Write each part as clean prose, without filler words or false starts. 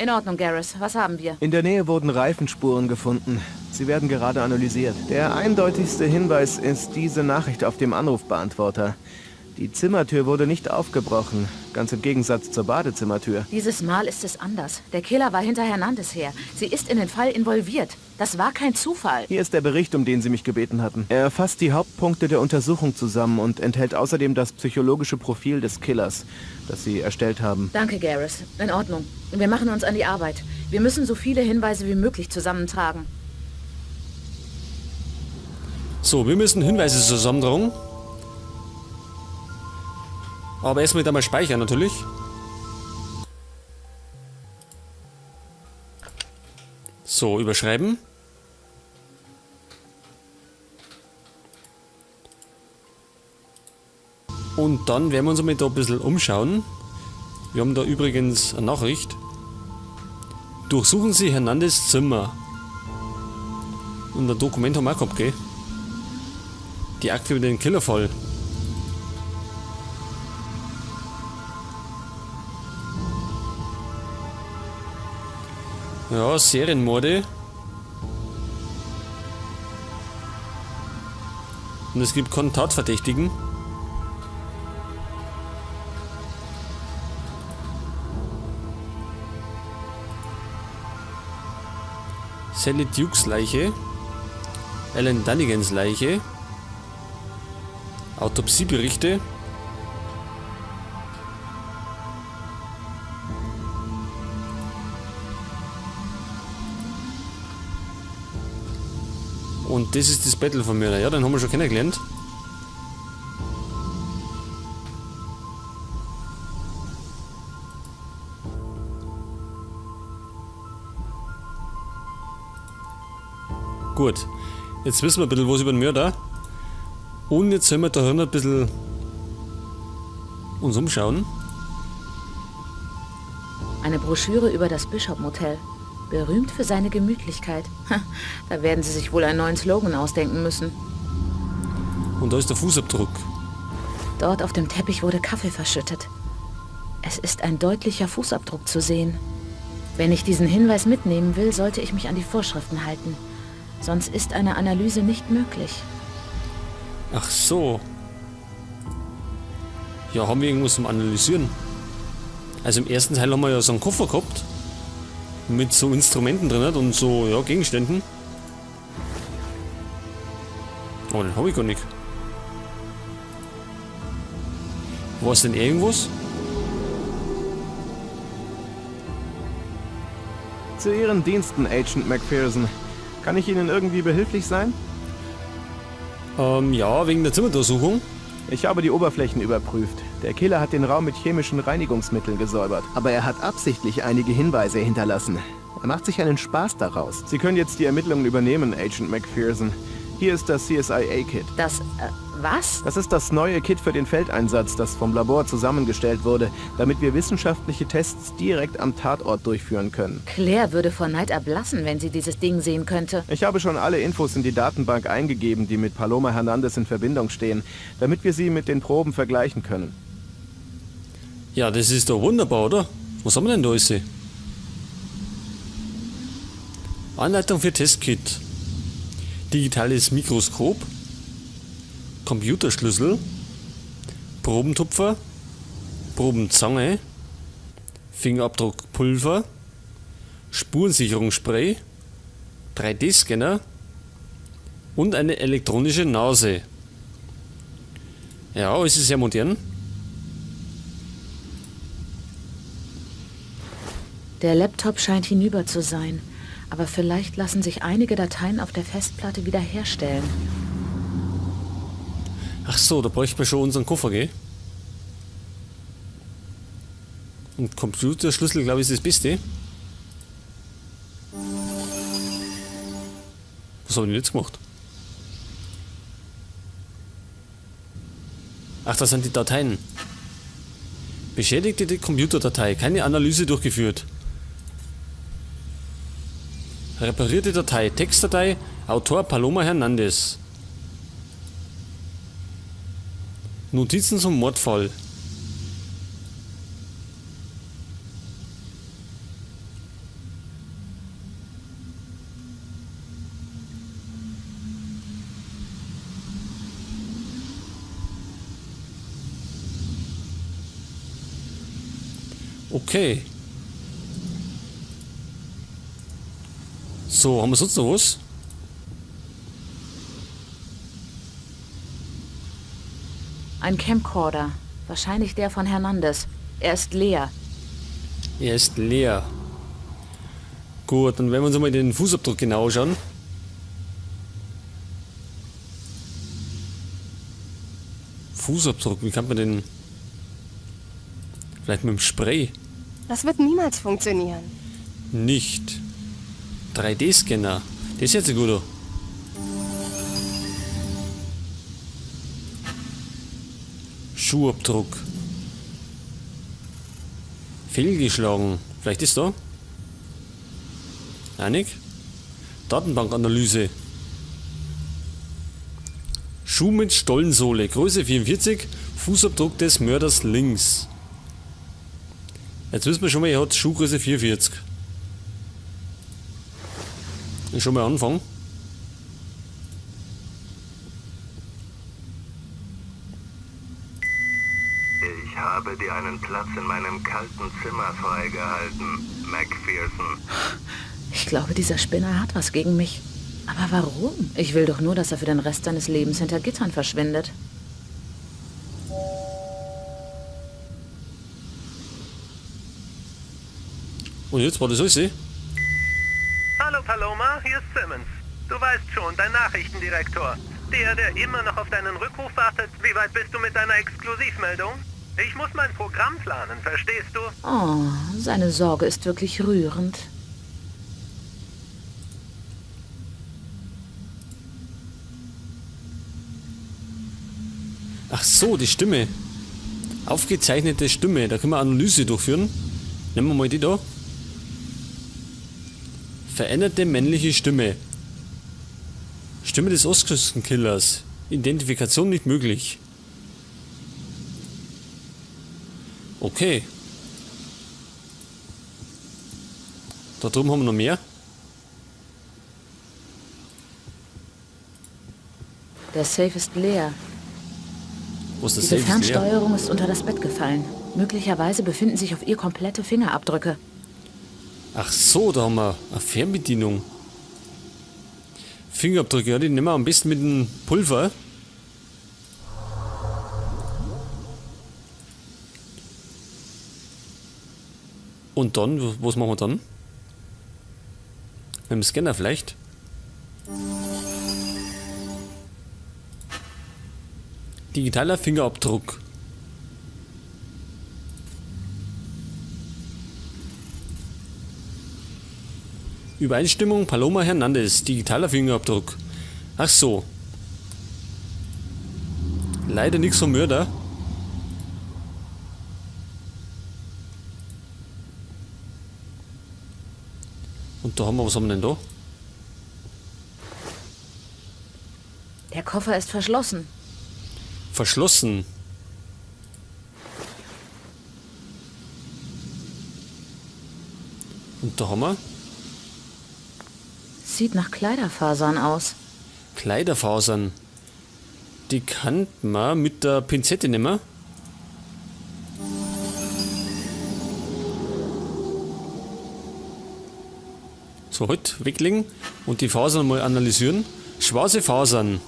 In Ordnung, Garrus. Was haben wir? In der Nähe wurden Reifenspuren gefunden. Sie werden gerade analysiert. Der eindeutigste Hinweis ist diese Nachricht auf dem Anrufbeantworter. Die Zimmertür wurde nicht aufgebrochen, ganz im Gegensatz zur Badezimmertür. Dieses Mal ist es anders. Der Killer war hinter Hernandez her. Sie ist in den Fall involviert. Das war kein Zufall. Hier ist der Bericht, um den Sie mich gebeten hatten. Er fasst die Hauptpunkte der Untersuchung zusammen und enthält außerdem das psychologische Profil des Killers, das Sie erstellt haben. Danke, Garrus. In Ordnung. Wir machen uns an die Arbeit. Wir müssen so viele Hinweise wie möglich zusammentragen. So, wir müssen Hinweise zusammentragen. Aber erstmal wieder mal speichern natürlich. So, überschreiben. Und dann werden wir uns einmal da ein bisschen umschauen. Wir haben da übrigens eine Nachricht. Durchsuchen Sie Hernandez Zimmer. Und ein Dokument haben wir auch gehabt, gell? Die Akte über den Killerfall. Ja, Serienmorde. Und es gibt keinen Tatverdächtigen. Sally Dukes Leiche. Alan Dunnigans Leiche. Autopsieberichte. Und das ist das Battle von mir. Ja, den haben wir schon kennengelernt. Gut, jetzt wissen wir ein bisschen was über den Mörder. Und jetzt sollen wir da ein bisschen uns umschauen. Eine Broschüre über das Bishop Motel. Berühmt für seine Gemütlichkeit. Da werden sie sich wohl einen neuen Slogan ausdenken müssen. Und da ist der Fußabdruck. Dort auf dem Teppich wurde Kaffee verschüttet. Es ist ein deutlicher Fußabdruck zu sehen. Wenn ich diesen Hinweis mitnehmen will, sollte ich mich an die Vorschriften halten. Sonst ist eine Analyse nicht möglich. Ach so. Ja, haben wir irgendwas zum Analysieren? Also im ersten Teil haben wir ja so einen Koffer gehabt. Mit so Instrumenten drin und so, ja, Gegenständen. Oh, den hab ich gar nicht. War es denn irgendwas? Zu Ihren Diensten, Agent McPherson. Kann ich Ihnen irgendwie behilflich sein? Ja, wegen der Zimmerdurchsuchung. Ich habe die Oberflächen überprüft. Der Killer hat den Raum mit chemischen Reinigungsmitteln gesäubert. Aber er hat absichtlich einige Hinweise hinterlassen. Er macht sich einen Spaß daraus. Sie können jetzt die Ermittlungen übernehmen, Agent McPherson. Hier ist das CSIA-Kit. Das, was? Das ist das neue Kit für den Feldeinsatz, das vom Labor zusammengestellt wurde, damit wir wissenschaftliche Tests direkt am Tatort durchführen können. Claire würde vor Neid erblassen, wenn sie dieses Ding sehen könnte. Ich habe schon alle Infos in die Datenbank eingegeben, die mit Paloma Hernandez in Verbindung stehen, damit wir sie mit den Proben vergleichen können. Ja, das ist doch wunderbar, oder? Was haben wir denn da alles? Anleitung für Testkit. Digitales Mikroskop. Computerschlüssel. Probentupfer. Probenzange. Fingerabdruckpulver. Spurensicherungsspray. 3D-Scanner. Und eine elektronische Nase. Ja, es ist sehr modern. Der Laptop scheint hinüber zu sein, aber vielleicht lassen sich einige Dateien auf der Festplatte wiederherstellen. Ach so, da bräuchten wir schon unseren Koffer, gell? Und Computerschlüssel, glaub ich, ist das Beste. Was hab ich denn jetzt gemacht? Ach, das sind die Dateien. Beschädigte Computerdatei, keine Analyse durchgeführt. Reparierte Datei, Textdatei, Autor Paloma Hernandez. Notizen zum Mordfall. Okay. So, haben wir sonst noch was? Ein Camcorder. Wahrscheinlich der von Hernandez. Er ist leer. Er ist leer. Gut, dann werden wir uns mal den Fußabdruck genau anschauen. Fußabdruck, wie kann man den... Vielleicht mit dem Spray? Das wird niemals funktionieren. Nicht. 3D-Scanner. Das ist jetzt ein guter. Schuhabdruck. Fehlgeschlagen. Vielleicht ist da. Einig? Datenbankanalyse. Schuh mit Stollensohle. Größe 44. Fußabdruck des Mörders links. Jetzt wissen wir schon mal, er hat Schuhgröße 44. Ich schon mal anfangen. Ich habe dir einen Platz in meinem kalten Zimmer freigehalten, McPherson. Ich glaube, dieser Spinner hat was gegen mich. Aber warum? Ich will doch nur, dass er für den Rest seines Lebens hinter Gittern verschwindet. Und jetzt war das alles, eh? Hallo Paloma, hier ist Simmons. Du weißt schon, dein Nachrichtendirektor. Der, der immer noch auf deinen Rückruf wartet. Wie weit bist du mit deiner Exklusivmeldung? Ich muss mein Programm planen, verstehst du? Oh, seine Sorge ist wirklich rührend. Ach so, die Stimme. Aufgezeichnete Stimme. Da können wir Analyse durchführen. Nehmen wir mal die da. Veränderte männliche Stimme. Stimme des Ostküstenkillers. Identifikation nicht möglich. Okay. Da drüben haben wir noch mehr. Der Safe ist leer. Wo ist der Diese Safe? Ist leer. Fernsteuerung ist unter das Bett gefallen. Möglicherweise befinden sich auf ihr komplette Fingerabdrücke. Ach so, da haben wir eine Fernbedienung. Fingerabdrücke, ja, die nehmen wir am besten mit dem Pulver. Und dann, was machen wir dann? Mit dem Scanner vielleicht? Digitaler Fingerabdruck. Übereinstimmung Paloma Hernandez, digitaler Fingerabdruck. Ach so. Leider nichts vom Mörder. Und da haben wir, was haben wir denn da? Der Koffer ist verschlossen. Verschlossen. Und da haben wir Sieht nach Kleiderfasern aus. Kleiderfasern. Die kann man mit der Pinzette nehmen. So, halt, weglegen und die Fasern mal analysieren. Schwarze Fasern.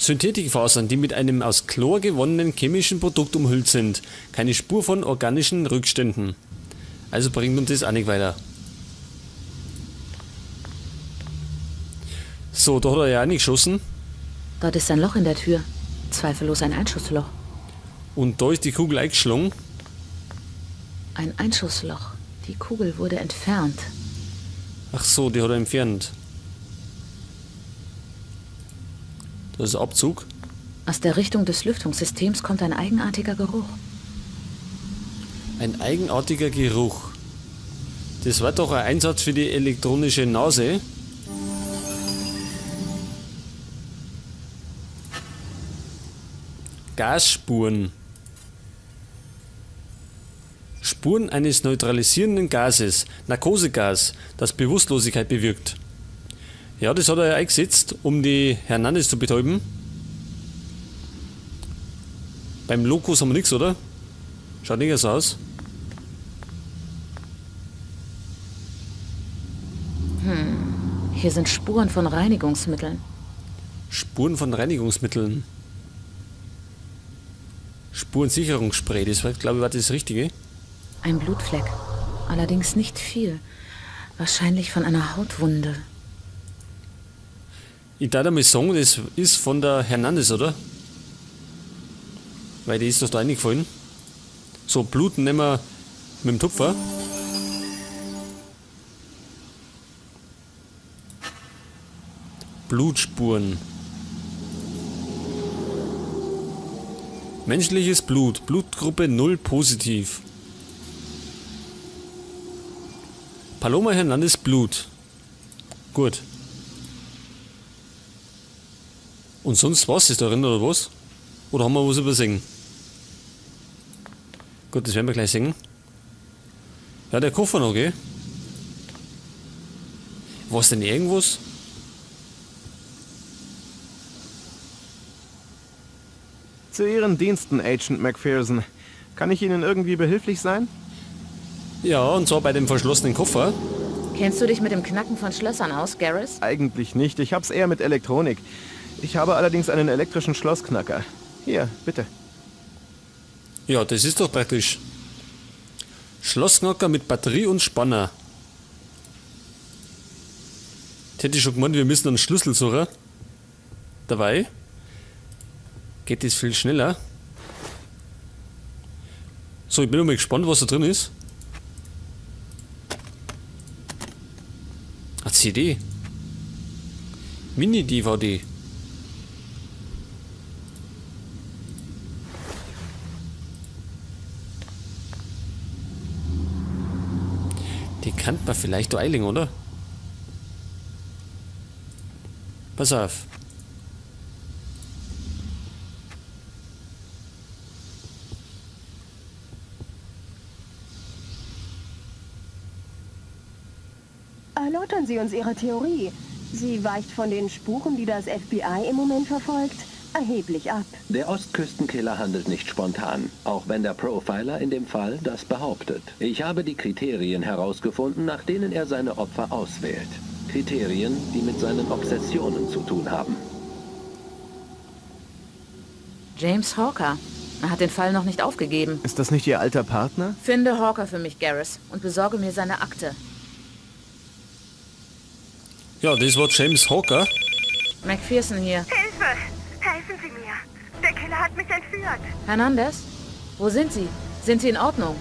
Synthetikfasern, die mit einem aus Chlor gewonnenen chemischen Produkt umhüllt sind. Keine Spur von organischen Rückständen. Also bringt uns das auch nicht weiter. So, da hat er ja auch nicht geschossen. Dort ist ein Loch in der Tür. Zweifellos ein Einschussloch. Und da ist die Kugel eingeschlagen. Ein Einschussloch. Die Kugel wurde entfernt. Ach so, die hat er entfernt. Das ist Abzug. Aus der Richtung des Lüftungssystems kommt ein eigenartiger Geruch. Ein eigenartiger Geruch. Das war doch ein Einsatz für die elektronische Nase. Gasspuren. Spuren eines neutralisierenden Gases, Narkosegas, das Bewusstlosigkeit bewirkt. Ja, das hat er ja eingesetzt, um die Hernandez zu betäuben. Beim Lokus haben wir nichts, oder? Schaut nicht so aus. Hier sind Spuren von Reinigungsmitteln. Spuren von Reinigungsmitteln. Spurensicherungsspray, das war, glaube ich, war das Richtige. Ein Blutfleck. Allerdings nicht viel. Wahrscheinlich von einer Hautwunde. Ich darf einmal sagen, das ist von der Hernandez, oder? Weil die ist doch da reingefallen. So, Blut nehmen wir mit dem Tupfer. Blutspuren. Menschliches Blut, Blutgruppe 0 positiv. Paloma Hernandez Blut. Gut. Und sonst was ist darin oder was? Oder haben wir was übersehen? Gut, das werden wir gleich sehen. Ja, der Koffer noch, gell? Was denn irgendwas? Zu Ihren Diensten, Agent McPherson. Kann ich Ihnen irgendwie behilflich sein? Ja, und zwar bei dem verschlossenen Koffer. Kennst du dich mit dem Knacken von Schlössern aus, Garrus? Eigentlich nicht. Ich hab's eher mit Elektronik. Ich habe allerdings einen elektrischen Schlossknacker. Hier, bitte. Ja, das ist doch praktisch. Schlossknacker mit Batterie und Spanner. Ich hätte schon gemeint, wir müssen einen Schlüssel suchen. Dabei geht das viel schneller. So, ich bin mal gespannt, was da drin ist. Eine CD. Mini-DVD. Die kann man vielleicht eilen, oder? Pass auf. Erläutern Sie uns Ihre Theorie. Sie weicht von den Spuren, die das FBI im Moment verfolgt, erheblich ab. Der Ostküstenkiller handelt nicht spontan, auch wenn der Profiler in dem Fall das behauptet. Ich habe die Kriterien herausgefunden, nach denen er seine Opfer auswählt. Kriterien, die mit seinen Obsessionen zu tun haben. James Hawker. Er hat den Fall noch nicht aufgegeben. Ist das nicht Ihr alter Partner? Finde Hawker für mich, Garrus, und besorge mir seine Akte. Ja, das war James Hawker. McPherson hier. Hilfe! Helfen Sie mir! Der Killer hat mich entführt. Hernandez? Wo sind Sie? Sind Sie in Ordnung?